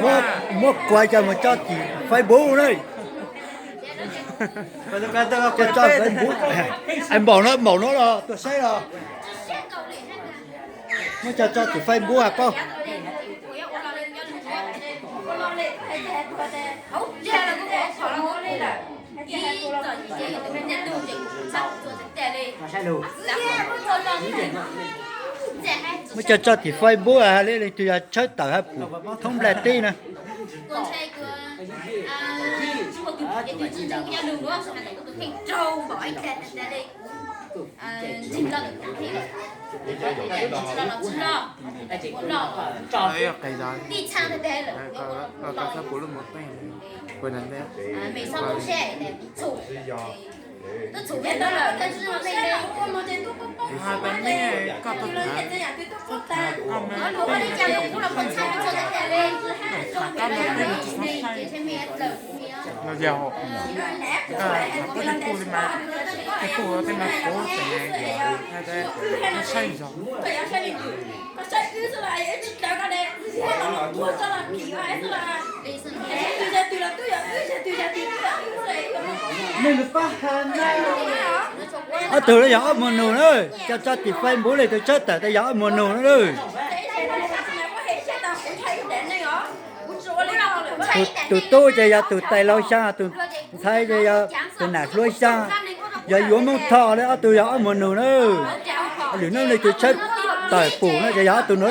Muab, muab kuav cov mus tso tim Facebook na. Tso, tso Facebook. Npaum no, npaum no los tuaj saib los. Muab cov tso tim Facebook hais pauj. Muab cov tso tim Facebook hais li leej twg yog tshawb tawm hab pum thoob nplaj teb na. Los yog, koj tib tug li mas, tib tug tej mas kuv tseem saib zog. Ob tug no yog ob muag nus na, cov tso tim Facebook li tus tshawb tawm tas yog ob muag nus na. Tus tub ces yog tus tais laus xyaa, tus ntxhais ces yog tus nam hluas xyaa, yog yuav Moob Thoj li. Ob tug yog ob muag nus na. Lwm hnub li tus tshawb tawm pum no ces yog ob tug no na.